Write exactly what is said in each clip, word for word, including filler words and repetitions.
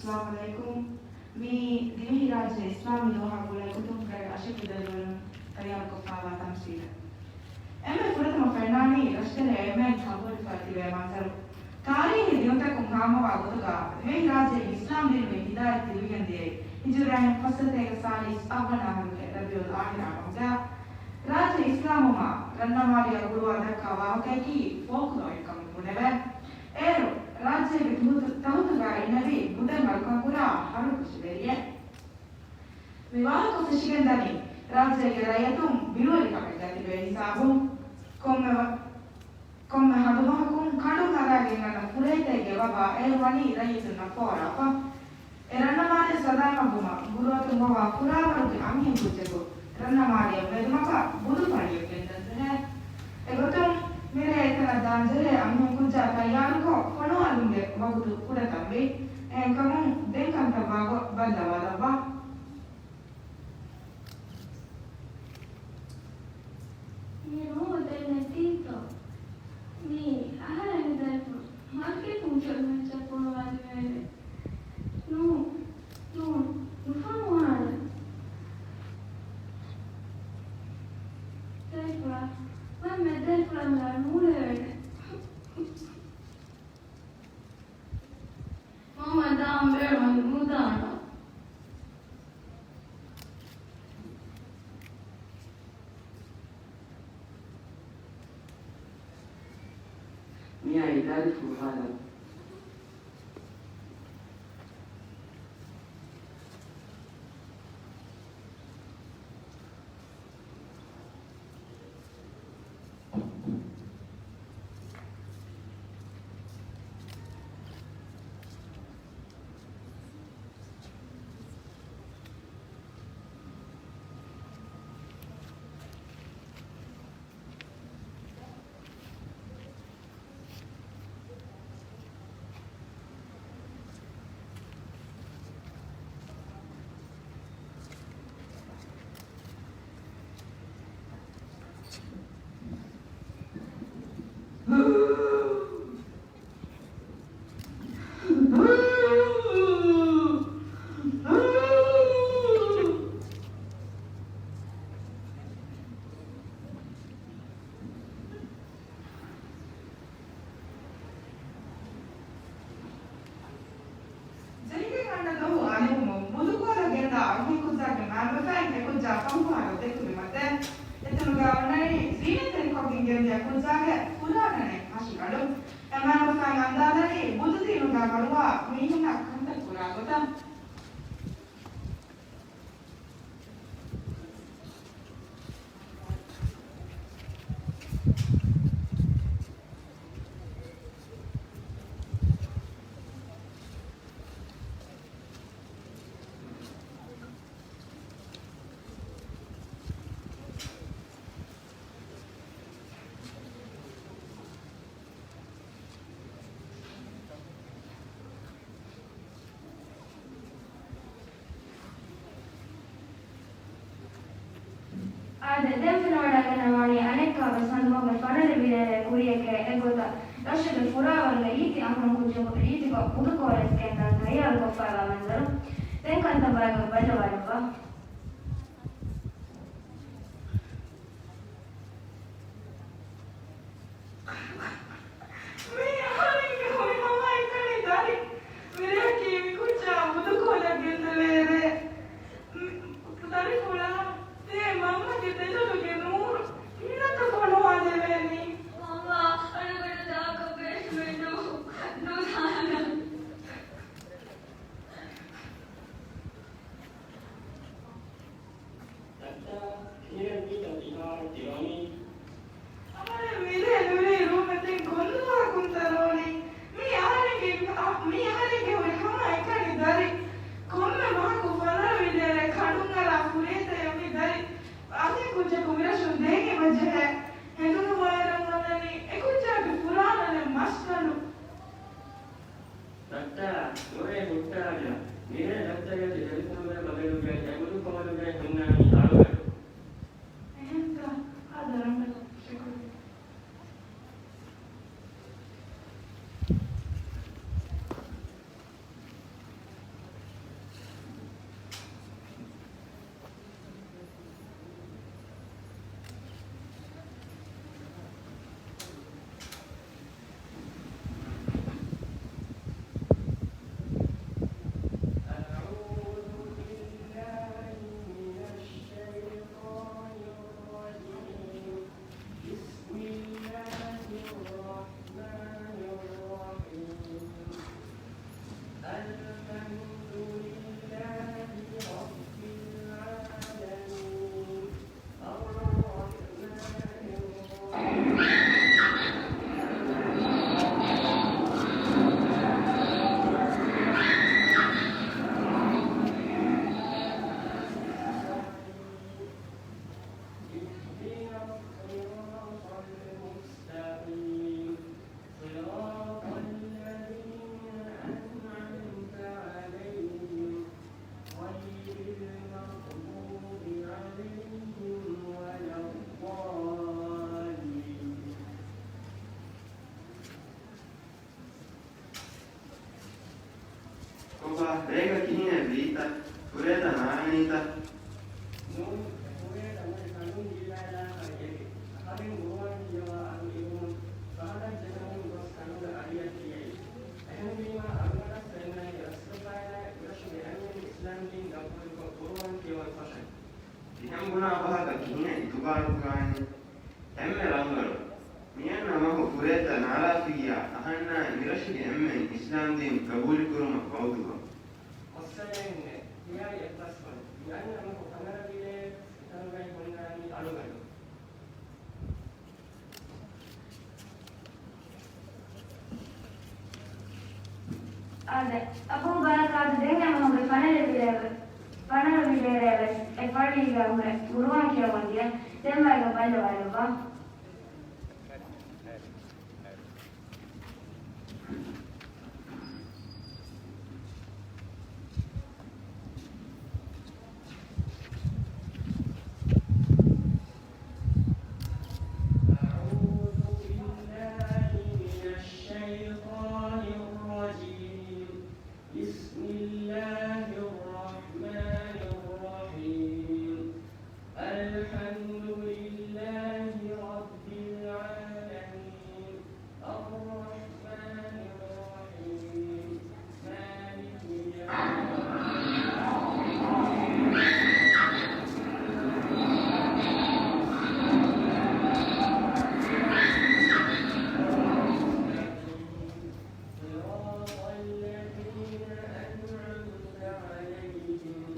އައްސަލާމު ޢަލައިކުމް. މިއީ ދިވެހިރާއްޖެ އިސްލާމީ ދުވަހާ ގުޅޭގޮތުން ރަށް އަށެއްގެ ދަރިވަރުން ތައްޔާރުކޮށްފައިވާ ތަމްސީލެއް. އެންމެ ފުރަތަމަ ފެންނާނީ ރަށްތެރޭ އެންމެން ހަމަހުރިފަ ތިބޭ މަންޒަރު. ތާރީހީ ދިޔުންތަކުން ހާމަވާ ގޮތުގަ ދިވެހިރާއްޖެއިން އިސްލާމްދީނުގެ ހިދާޔަތް ތިބިގެންދިޔައީ ހިޖުރައިން ފައްސަތޭކަ ސާޅީސް އަށްވަނަ އަހަރުގެ ރަބީޢުލް އާޚިރާ މަހުގަ. ރާއްޖެ އިސްލާމްވުމަށް ރަންނަމާރިއަށް ގުޅުވާ ދައްކާ ވާހަކައަކީ ފޯކްލޯއެއް ކަމުން ބުނެވޭ. އޭރު ރާއްޖޭގެ ތަހުތު، ތަހުތުގަ އިންނެވި ބުދެއް އަޅުކަންކުރާ ހަރުކުށިވެރިއެއް. މި ވާހަކަ ފެށިގެންދަނީ ރާއްޖޭގެ ރައްޔިތުން ބިރުވެރިކަމެއްގަ ތިބޭ ހިސާބުން. ކޮންމެ ވަ-، ކޮންމެ ހަނދުމަހަކުން ކަނޑުން ހަރާގެން އަންނަ ފުރޭތައެއްގެ ވަބާ އޭރު ވަނީ ރައްޔިތުންނަށް ފޯރާފަ. އެ ރަންނަމާރިއަށް ސަލާމަތްވުމަށް ގުރުއަތުން ގޮވާ ފުރާވަރުގެ އަންހެންކުއްޖަކު ރަންނަމާރިއަށް ވެދުމަކަށް ބުދުފަޅިއެއް ގެންދަންޖެހޭ. އެގޮތުން މިރޭ އެތަނަށް ދާންޖެހޭ އަންހެންކުއްޖާ ތައްޔާރުކޮށް ފޮނުވާލުމުގެ ވަގުތު ކުޑަތަންވީ. އެހެންކަމުން ދެން ކަންތައް ބައްލަވާލައްވާ. މި ރޫހު ދެން ނެތީތޯ؟ މީ އަހަރެން ދަރިފުޅު މަރުގެ ކުންފުޅު މެއްޗަށް ފޮނުވާލެވޭނެ. ނޫން، ނޫން، ނުފޮނުވާނެ. ދަރިފުޅާ، މަންމަ ދަރިފުޅަށް ނޫޅެވޭނެ. މަންމަ ދާން ބޭނުމެއް ނުދާނަން. މިއާއި ދަރިފުޅު ހާލަން. ޖެހިގެން އަންނަ ދޮގު އަލިވުމުން ބުދުކޯލަށް ގެންދާ އަންހެންކުއްޖާގެ މައިންބަފައިން އެކުއްޖާ ފަހުބަހަރު ދެކުނުމަށްދޭ. އެތަނުގަ އޮންނަނީ ޒީނަތްތެރިކޮށްގެން ގެންދިޔަ ކުއްޖާގެ ފުރާނަނެއް ހަށިގަނޑު. އެ މައިންބަފައިން އަންދާލަނީ ބުދުދީނުގަ މަރުވާ މީހުންނަށް ކަންތައް ކުރާ ގޮތަށް. އާދެ، ދެން ފެނިވަޑައިގަންނަވާނީ އަނެއްކާވެސް ހަނދުމަގުގެ ފަނަރި ވިލޭރޭ ކުރިޔެކޭ. އެގޮތަށް ރަށުގެ ފުރާވަރުގެ ރީތި އަހަރުން ކުއްޖަކު ރީތިކޮށް ބުދުކޯލަސް ގެންދާން ތައްޔާރުކޮށްފައިވާ މަންޒަރު. ދެން ކަންތައް ބައިގަ ބައްލަވާލައްވާ. މީ އަހަރެންގެ ހުރިހަމައެކަނި ދަރި. ވިރޭކީ މި ކުއްޖާ ބުދުކޯލަށް ގެންދެވޭރޭ. ދަރިފުޅާ، ދޭ މަންމަގެ ދެލޮލުގެ ނޫރު މިނަތަ ފޮނުވާލެވޭނީ. މަންމާ، އަޅުގަނޑަށް ދާކަށް ބޭނުމެއް ނޫ، ނުދާނަން. ރޭގަ ކިހިނެއް ވީތަ؟ ކުރޭތަ ނާރަނީތަ؟ ނޫން، އެ ކުރޭތަ މުޅި ކަނުން ގިނައިލާފަ އެބި. އަހަރެން ގުރުއާން ކިޔަވާ އަޑު އިވުމުން ފަހަތަށް ޖެހުމުން ގޮސް ކަނުގަ އަޑިއަށް ދިޔައީ. އެހެންވީމާ އަޅުގަނޑަށް ފެންނަނީ ރަސްގެފާނާއި މިރަށުގެ އެންމެން އިސްލާމްދީން ގަބޫލުކޮށް ގުރުއާން ކިޔަވަން ފަށަން. ތިހެން ބުނާ ފަހަކަށް ކިހިނެއް އިތުބާރު ކުރާނީ؟ އެންމެ ރަނގަޅު. މިއަންނަ މަހު ކުރޭތަ ނާރާފިއްޔާ އަހަންނާއި މިރަށުގެ އެންމެން އިސްލާމްދީން ގަބޫލުކުރުމަށް ވައުދުކޮށް. މައްސަލައެއްނެތް. ހިޔާއި އެއްބަސްވަން. މިއަންނަ މަހު ކަނަރަ ބިލޭ އެތަނުގައި ހުންނާނީ އަޅުގަނޑު. އާދެ، އަބޫ ބަރަކާތު ދެން އެމަހުގެ ފަނަރަ ބިލޭ، ފަނަރަ ބިލޭރޭވެސް އެ ފައްޅީގަ ހުރެ ގުރުއާން ކިޔަވަން ދިޔަ. ދެން ވައިގަ ބައްލަވާލައްވާ. أعوذ بالله من الشيطان الرجيم. بسم الله الرحمن الرحيم. الحمد لله رب العالمين. الرحمن الرحيم. مالك يوم الدين. صراط الذين أنعمت عليهم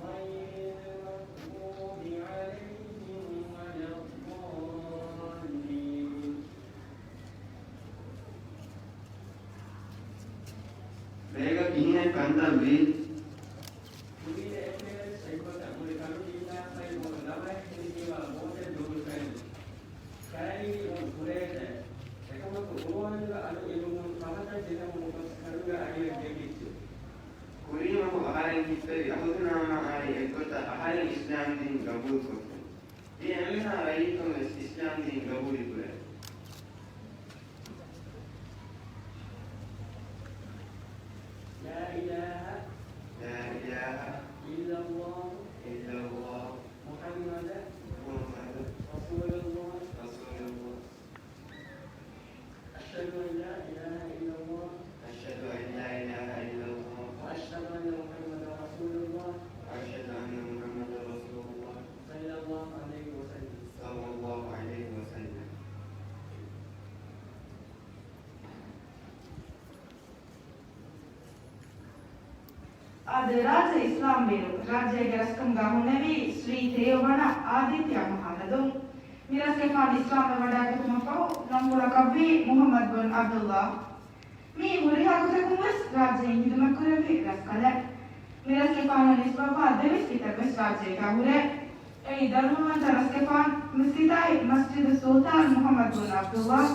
غير المغضوب عليهم ولا الضالين. ރޭގަ ކިހިނެއް ކަންތައް ވީ؟ ކުރީގެ އެންމެންވެސް އެއްގޮތަށް މުޅި ކަނު ގިންނާފައި ބޮޑު ނަމައެއް ހެދިފީމާ ބޯޓެއް ދުގުރުކައިން ކައިރިވި އޮން ކުރޭތަ؟ އެކަމަކު ގުރުއާނުގެ އަޑު އިވުމުން ފަހަތަށް ޖެހެމުން ގޮސް ކަނުގެ އަޑިއަށް ޖެހިއްޖެ. ކުރީމަހު އަހަރެން ހިއްޕެވި އަހުދުނާމާއާއި އެއްގޮތަށް އަހަރެން އިސްލާމްދީން ގަބޫލުކޮށްފިން. ތި އެންމެހާ ރައްޔިތުން ވެސް އިސްލާމްދީން ގަބޫލުކުރޭ. لا إله لا إله إلا الله إلا الله محمد محمد رسول الله رسول الله. أشهد أن لا إله إلا الله. أشهد أن لا إله إلا الله. وأشهد أن محمدا رسول الله. وأشهد أن محمدا رسول الله. صلى الله عليه وسلم. صلى الله عليه وسلم. އާދެ، ރާއްޖެ އިސްލާމްވިއިރު، ރާއްޖޭގެ ރަސްކަމުގަ ހުންނެވީ ޝްރީ ތެޔޮވަނަ އާދިއްތި އަމަހާ ލަދުން. މި ރަސްގެފާނު އިސްލާމްވެ ވަޑައިގަތުމަށްފަހު ނަންފުޅަކަށް ވީ މުޙައްމަދު ބިން ޢަބްދުﷲ. މިއީ ހުރިހާ ގޮތަކުން ވެސް ރާއްޖެއިން ހިދުމަތްކުރެއްވި ރަސްކަލެއް. މި ރަސްގެފާނަށް ނިސްބަތްވާ ދެ މިސްކިތެއް ވެސް ރާއްޖޭގަ ހުރޭ. އެއީ ދަރުމަވަންތަ ރަސްގެފާނު މިސްކިތާއި މަސްޖިދު ސުލްޠާން މުޙައްމަދު ބިން ޢަބްދުﷲ.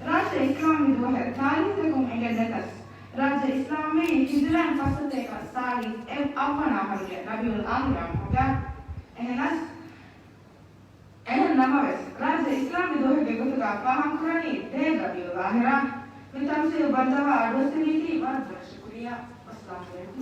ރާއްޖެ އިސްލާމްވި ދުވަހެއް ތާރީޚުތަކުން އެނގެން ނެތަސް، ރާއްޖެ އިސްލާމްވީ ހިޖުރައިން ފަސްސަތޭކަ ސާޅީސް އަށްވަނަ އަހަރުގެ ރަބީޢުލް އާޚިރާ މަހުގަ. އެހެނަސް، އެހެން ނަމަވެސް، ރާއްޖެ އިސްލާމްވި ދުވަހެއްގެ ގޮތުގަ ފާހަގަކުރަނީ ދޭއް ރަބީޢުލް އާޚިރާ. މި ތަމްސީލު ބައްލަވާ އަޑުއެއްސެވީތީ ވަރަށް ބޮޑަށް ޝުކުރިއްޔާ. އައްސަލާމު ޢަލައިކުމް.